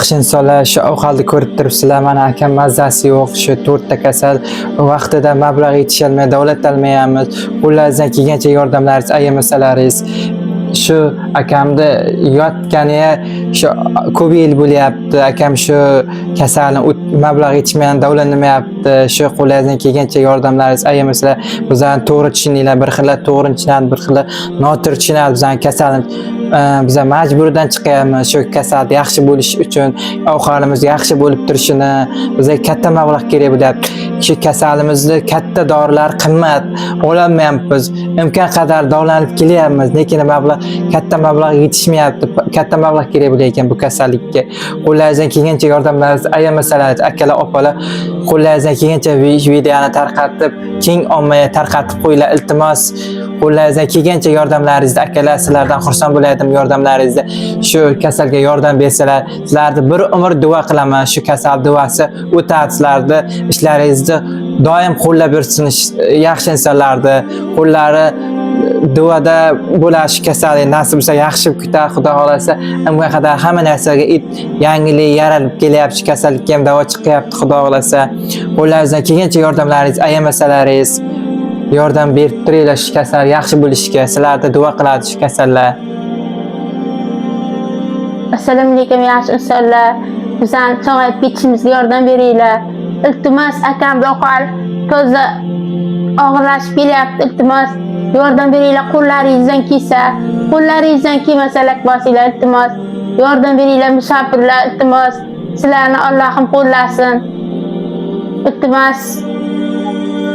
Yaxshi insonlar, shu ahvolni ko'rib turibsizlar. Mana akam mazasi yo'q, shu to'rtta kasal vaqtida mablag' yetisholmay davlatolmayapmiz. Qo'llaringizdan kelgancha yordamlaringizni ayamasalaringiz. Shu akamni yotganiga shu ko'p yil bo'lyapti. Akam shu kasalni mablag' yetishmagan davolanmayapti. Shu qo'llaringizdan kelgancha yordamlaringizni ayamasalar, bizlarni to'g'ri tushuninglar. Bir xillar to'g'ri tushunadi, bir xillar noto'g'ri tushunadi bizlarni kasalni. Biza majburidan chiqyapmiz shu kasalni yaxshi bo'lish uchun, ahvolimiz yaxshi bo'lib turishini bizga katta mablag' kerak bo'lyapti. Shu kasalimizni katta dorilar qimmat, ololmayapmiz. Imkon qadar davolanib kelyapmiz, lekin mablag', katta mablag' yetishmayapti. Katta mablag' kerak bo'layotgan bu kasallikka. Qo'llaringizdan kelgancha yordamlaringizni ayamasalaringiz, akalar, opalar, qo'llaringizdan kelgancha videoni tarqatib, keng ommaga tarqatib qo'yinglar, iltimos. Qo'llaringizdan kelgancha yordamlaringizni, akalar, sizlardan xursand bo'lardim yordamlaringizda. Shu kasalga yordam bersalar, sizlarni bir umr duo qilaman. Shu kasal duosi o'tadi, sizlarni ishlaringizni doim qo'llab yursin yaxshi insonlarni qo'llari duoda bo'ladi. Shu kasallik nasib bo'lsa yaxshi bo'lib ketadi, xudo xohlasa. Imkon qadar hamma narsaga yangilik yaralib kelyapti, shu kasallikka ham davo chiqyapti, xudo xohlasa. Qo'llaringizdan kelgancha yordamlaringizni ayamasalaringiz, yordam berib turinglar shu kasal yaxshi bo'lishiga. Sizlarni duo qiladi shu kasallar. Assalomu alaykum, yaxshi insonlar. Bizani sog'ayib ketishimizga yordam beringlar. Iltimos, akamni ahvol toza og'irlashib kelyapti. Iltimos, yordam beringlar qo'llaringizdan kelsa, qo'llaringizdan kelmasa lak bosinglar, iltimos. Yordam beringlar musofirlar, iltimos. Sizlarni Allohim qo'llasin. Iltimos.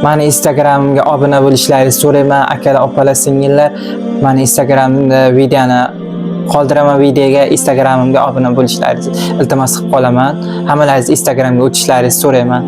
Mani Instagramimga obuna bo'lishlaringizni so'rayman, akalar, opalar, singillar. Mani Instagramda videoni qoldiraman, videoga Instagramimga obuna bo'lishlaringizni iltimos qilib qolaman. Hammalaringiz Instagramga o'tishlaringizni so'rayman.